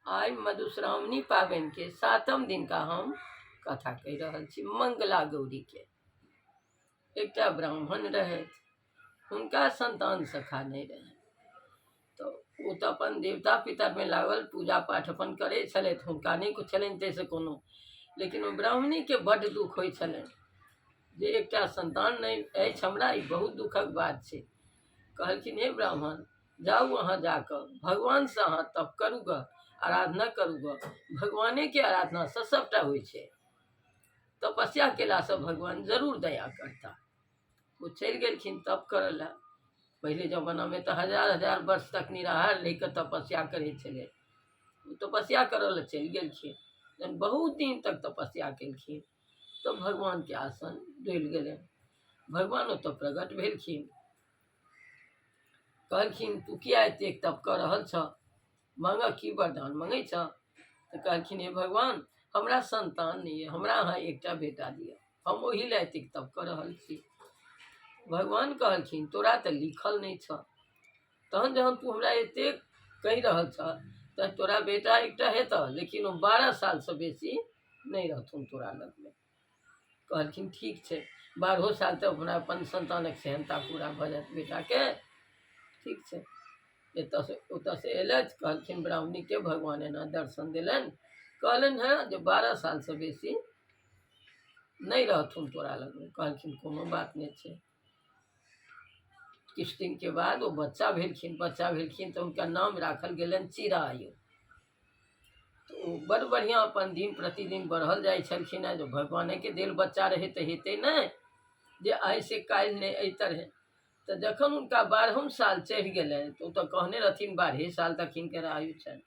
आइ मधुश्रावणी पाबनिके सातम दिनका हम कथा कहि रहल छी मंगला गौरीके। एकटा ब्राह्मण रहथि, हुनका संतान सखा नहि रहनि, तऽ ओ तऽ अपन देवता पितरमे लागल पूजा पाठ अपन करै छलथि, हुनका नहि छलनि ताहिसँ कोनो, लेकिन ओ ब्राह्मणीके बड्ड दुःख होइ छलनि जे एकटा संतान नहि अछि हमरा, ई बहुत दुःखक बात छै। कहलखिन हे ब्राह्मण, जाउ अहाँ जाकऽ भगवानसँ अहाँ तप करू गऽ, आराधना करू गऽ, भगवानेके आराधनासँ सभटा होइ छै, तपस्या केलासँ भगवान जरूर दया करता। ओ चलि गेलखिन तप करऽ लए। पहिले जमानामे तऽ हजार हजार वर्ष तक निराहार रहि कऽ तपस्या करै छलै। ओ तपस्या करऽ लए चलि गेलखिन। जहन बहुत दिन तक तपस्या केलखिन तऽ भगवानके आसन डोलि गेलनि। भगवान ओतऽ प्रकट भेलखिन, कहलखिन तू किया एतेक तप कऽ रहल छह, मांगऽ की वरदान मंगै छह? तऽ कहलखिन हे भगवान, हमरा संतान नहि अइ, हमरा अहाँ एकटा बेटा दिअ, हम ओहि लए एतेक तप कऽ रहल छी। भगवान कहलखिन तोरा तऽ लिखल नहि छह, तहन जहन तू हमरा एतेक कहि रहल छह तऽ तोरा बेटा एकटा हेतह, लेकिन ओ 12 सालसँ बेसी नहि रहथुन तोरा लगमे। कहलखिन ठीक छै, 12 साल तऽ हमरा अपन सन्तानक सेहन्ता पूरा भऽ जायत बेटाके, ठीक छै। एतऽसँ ओतऽसँ एलथि, कहलखिन ब्राह्मणीके भगवान एना दर्शन देलनि, कहलनि हँ जे 12 सालसँ बेसी नहि रहथुन तोरा लगमे। कहलखिन कोनो बात नहि छै। किछु दिनके बाद ओ बच्चा भेलखिन, बच्चा भेलखिन तऽ हुनका नाम राखल गेलनि चिरायु। तऽ ओ बड़ बढ़िआँ अपन दिन प्रतिदिन बढ़ल जाइ छलखिन हेँ, जे भगवानेके देल बच्चा रहै तऽ हेतै नहि जे आइसँ काल्हि नहि एहि तरहे। तऽ जखन हुनका 12म साल चढ़ि गेलनि तऽ ओ तऽ कहने रहथिन 12 साल तक हिनकर आयु छनि।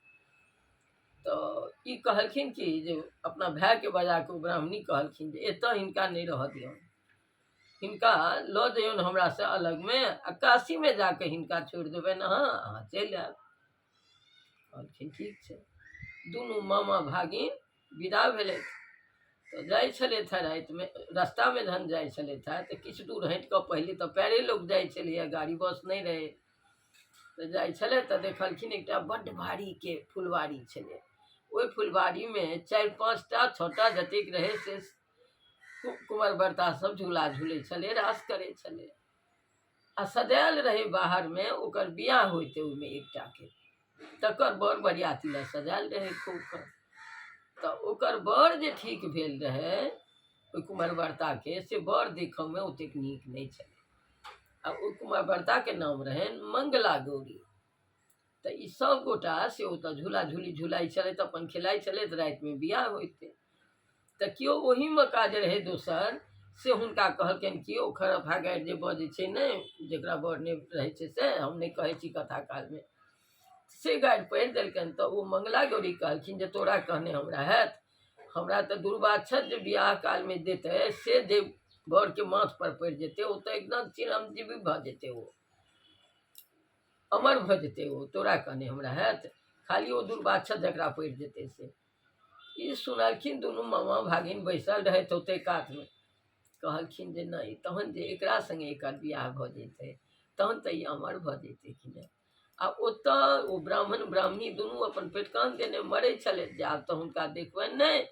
तऽ ई कहलखिन कि जे अपना भायके बजा कऽ ओ ब्राह्मणी कहलखिन जे एतऽ हिनका नहि रहऽ दियौन, हिनका लऽ जइयौन हमरासँ अलगमे आ काशीमे जाकऽ हिनका छोड़ि देबनि, अहाँ अहाँ चलि आयब। कहलखिन ठीक छै। दुनू मामा भागिन विदा भेलथि। तऽ जाइ छलथि हेँ रातिमे, रस्तामे जहन जाइ छलथि हेँ तऽ किछु दूर हटि कऽ, पहिले तऽ पैरे लोक जाइ छलैए, गाड़ी बस नहि रहै, तऽ जाइ छलथि तऽ देखलखिन एकटा बड्ड भारीके फुलवारी छलै। ओहि फुलवारीमे 4 5 टा 6 टा जतेक रहै से कुँवर बरता सब झूला झूलै छलै, रास करै छलै आ सजायल रहै बाहरमे ओकर बियाह होइतै ओहिमे एकटाके, तकर बर बरियाती लए सजायल रहै खूब कऽ। तऽ ओकर बर जे ठीक भेल रहै ओहि कुमारि बरताके, से बर देखऽमे ओतेक नीक नहि छलै आ ओहि कुमारि बरताके नाम रहनि मंगला गौरी। तऽ ई सब गोटा से ओतऽ झूला झूली झुलाइ छलथि, अपन खेलाइ छलथि, रातिमे बियाह होइतै। तऽ केओ ओहीमे काज रहै दोसर, से हुनका कहलकनि कि ओ खरफा गारि जे बजै छै ने, जकरा बर नहि रहै छै से हम नहि कहै छी कथा कालमे, से गारि पढ़ि देलकनि। तऽ ओ मंगला गौरी कहलखिन जे तोरा कहने हमरा हैत, हमरा तऽ दुर्वाक्षत जे बियाह कालमे देतै से जे बरके माथपर पड़ि जेतै ओ तऽ एकदम चिरंजीवी भऽ जेतै, ओ अमर भऽ जेतै, ओ तोरा कहने हमरा हैत, खाली ओ दुर्वाक्षत जकरा पड़ि जेतै से। ई सुनलखिन दुनू मामा भागिन बैसल रहथि ओतै कातमे, कहलखिन जे नहि तहन जे एकरा सङ्गे एकर बियाह भऽ जेतै तहन तऽ ई अमर भऽ जेतै कि नहि। आ ओतऽ ओ ब्राह्मण ब्राह्मणी दुनू अपन पेटकान देने मरै छलथि जे आब तऽ हुनका देखबनि नहि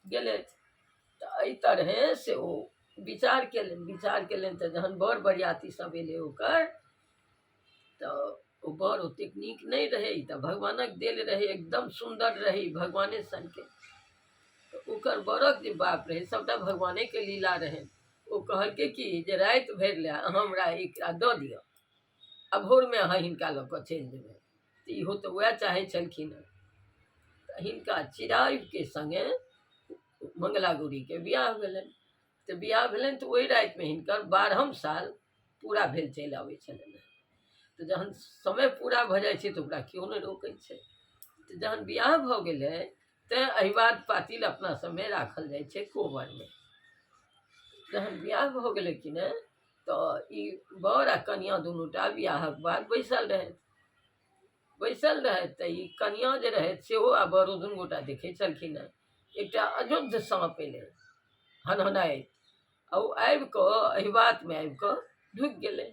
गेलथि। तऽ एहि तरहे से ओ विचार केलनि, विचार केलनि तऽ जहन बर बरियाती सब एलै ओकर, तऽ ओ बर ओतेक नीक नहि रहै, तऽ भगवानक देल रहै, एकदम सुन्दर रहै भगवाने सनके। तऽ ओकर बरक जे बाप रहै सभटा भगवानेके लीला रहै। ओ कहलकै कि जे राति भरि लए अहाँ हमरा एकरा दऽ दिअ आ भोरमे अहाँ हिनका लऽ कऽ चलि जेबै। तऽ इहो तऽ वएह चाहै छलखिन हेँ। तऽ हिनका चिरायुके सङ्गे मंगला गौरीके बियाह भेलनि। तऽ बियाह भेलनि तऽ ओहि रातिमे हिनकर 12म साल पूरा भेल चलि आबै छलनि। तऽ जहन समय पूरा भऽ जाइ छै तऽ ओकरा केओ नहि रोकै छै। तऽ जहन बियाह भऽ गेलै तैँ अहिबात पातिल अपना सबमे राखल जाइ छै कोबरमे। जहन बियाह भऽ गेलै कि नहि तऽ ई बर आ कनिआँ दुनू टा बियाहक बाद बैसल रहथि, बैसल रहथि तऽ ई कनिआँ जे रहथि सेहो आ बरो दुनू गोटा देखै छलखिन हेँ। एकटा अजोध साँप एलै हनहनाइत आ ओ आबि कऽ अहिबातमे आबि कऽ ढुकि गेलै।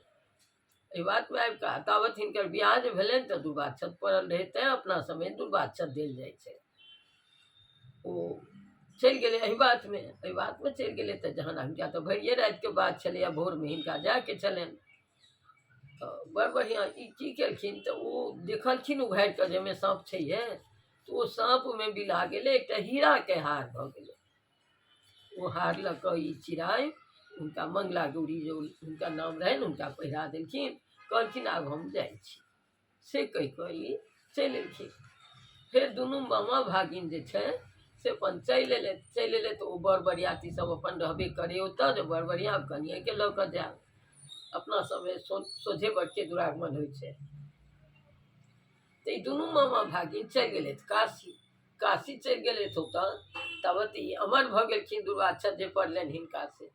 एहि बातमे आबि कऽ तावत हिनकर बियाह जे भेलनि तऽ दुर्वाक्षत पड़ल रहै, तैँ अपना सभमे दुर्वाक्षत देल जाइ छै। ओ चलि गेलै एहि बातमे, एहि बातमे चलि गेलै। तऽ जहन हिनका तऽ भरिए रातिके बात छलैए, भोरमे हिनका जायके छलनि। तऽ बड़ बढ़िआँ ई की केलखिन तऽ ओ देखलखिन उघारि कऽ जाहिमे साँप छैहे, तऽ ओ साँपमे बिला गेलै, एकटा हीराके हार भऽ गेलै। ओ हार लऽ कऽ ई चिड़ै हुनका मंगला गौरी जे हुनका नाम रहनि हुनका पहिरा देलखिन। कहलखिन आब हम जाइ छी, से कहि कऽ ई चलि एलखिन। फेर दुनू मामा भागिन जे छै से अपन चलि एलै। चलि एलै तऽ ओ बर बरियाती सब अपन रहबे करै ओतऽ, जे बड़ बढ़िआँ कनिएके लऽ कऽ जायब। अपना सबमे सोझे बरके दुरागमन होइ छै। तऽ ई दुनू मामा भागिन चलि गेलथि काशी। काशी चलि गेलथि ओतऽ, तावत ई अमर भऽ गेलखिन दुर्वाक्षत जे पड़लनि हिनका से।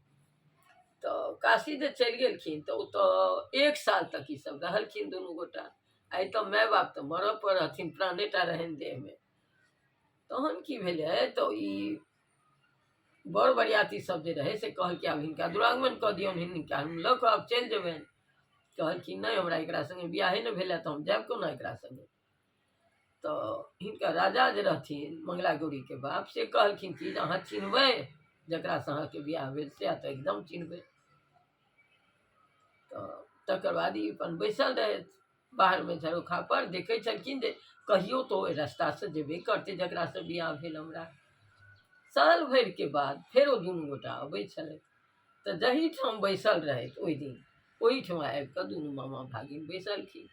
तऽ काशी जे चलि गेलखिन तऽ ओतऽ 1 साल तक ई सब रहलखिन दुनू गोटा। आइ तऽ माय बाप तऽ मरऽ पर रहथिन, प्राणेटा रहनि देहमे। तहन की भेलै तऽ ई बर बरियाती सब जे रहै से कहलकै आब हिनका दुरागमन कऽ दियौन, हिनका हम लऽ कऽ आब चलि जेबनि। कहलखिन नहि, हमरा एकरा सङ्गे बियाहे नहि भेलै तऽ हम जायब कोना एकरा सङ्गे। तऽ हिनकर राजा जे रहथिन मंगला गौरीके बाप, से कहलखिन कि जे अहाँ चिन्हबै जकरासँ अहाँके बियाह भेल से तऽ एकदम चिन्हबै। तऽ तकर बाद ई अपन बैसल रहथि बाहरमे झरोखा पर, देखै छलखिन जे कहियो तऽ ओहि रस्तासँ जेबे करतै जकरासँ बियाह भेल हमरा। साल भरिके बाद फेर ओ दुनू गोटा अबै छलै तऽ जहीठाम बैसल रहथि ओहि दिन ओहीठमा आबि कऽ दुनू मामा भागिन बैसलखिन।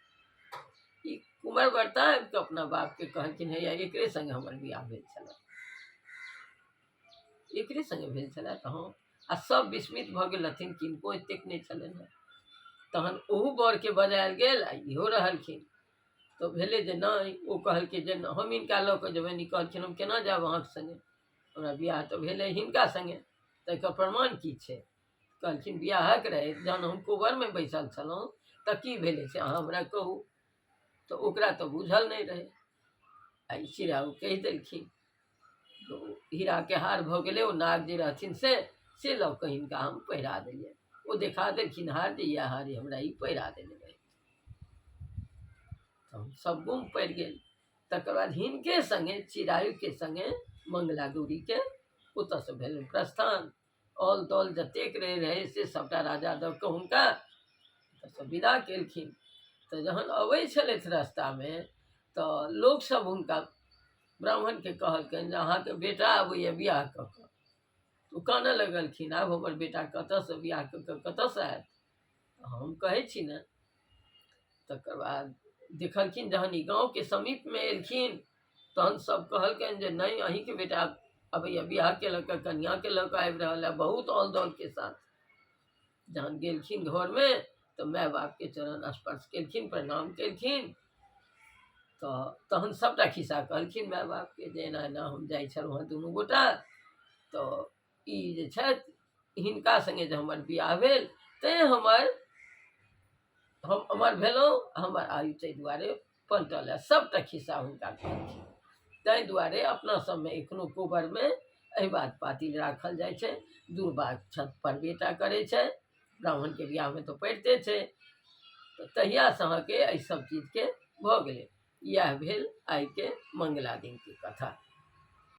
ई कुमार बरता आबि कऽ अपना बापके कहलखिन हैया एकरे सङ्गे हमर बियाह भेल छलै, एकरे सङ्गे भेल छलै। तऽ हँ, आ सब विस्मित भऽ गेल रहथिन, किनको एतेक नहि छलनि हेँ। तहन ओहू बरके बजायल गेल आ इहो रहलखिन। तऽ भेलै जे नहि, ओ कहलकै जे हम हिनका लऽ कऽ जेबनि। ई कहलखिन हम केना जायब अहाँके सङ्गे, हमरा बियाह तऽ भेलै हिनका सङ्गे, तऽ एकर प्रमाण की छै? कहलखिन बियाहक रहै, जहन हम कोबरमे बैसल छलहुँ तऽ की भेलै से अहाँ हमरा कहू। तऽ ओकरा तऽ बुझल नहि रहै आ ई चिड़ै ओ कहि देलखिन। तऽ ओ हीराके हार भऽ गेलै, ओ नाग जे रहथिन से लऽ कऽ हिनका हम पहिरा देलियनि। ओ देखा देलखिन हार जे इएह हार हमरा ई पहिरा देने रहै। तऽ सब गुम पड़ि गेल। तकर बाद हिनके सङ्गे चिरायुके सङ्गे मंगला गौरीके ओतऽसँ भेलनि प्रस्थान। ऑल दौल जतेक रहै रहै से सभटा राजा दऽ कऽ हुनका ओतऽसँ विदा केलखिन। तऽ जहन अबै छलथि रस्तामे तऽ लोकसभ हुनका ब्राह्मणके कहलकनि जे अहाँके बेटा अबैए बियाह कऽ कऽ। ओ कानऽ लगलखिन, आब हमर बेटा कतऽसँ बियाह कऽ कऽ कतऽसँ आयत, हम कहै छी ने। तकर बाद देखलखिन जहन ई गाँवके समीपमे एलखिन तहन सब कहलकनि जे नहि, अहीँके बेटा अबैए बियाहके लऽ कऽ, कनिआँके लऽ कऽ आबि रहल है बहुत औल दौलके साथ। जहन गेलखिन घरमे तऽ माय बापके चरण स्पर्श केलखिन, प्रणाम केलखिन। तऽ तहन सभटा खिस्सा कहलखिन माय बापके जे एना एना हम जाइ छलहुँ हेँ दुनू गोटा, तऽ ई जे छथि हिनका सङ्गे जे हमर बियाह भेल तैँ हम अमर भेलहुँ, हमर आयु ताहि दुआरे पलटल है। सभटा खिस्सा हुनका कहलखिन। ताहि दुआरे अपना सबमे एखनो कोबरमे एहि बात पातिल राखल जाइ छै। दुर्वाक्षत पर बेटा करै छै, ब्राह्मणके बियाहमे तऽ पड़िते छै। तऽ तहियासँ अहाँके एहि सब चीजके भऽ गेलै। इएह भेल आइके मंगला दिनके कथा।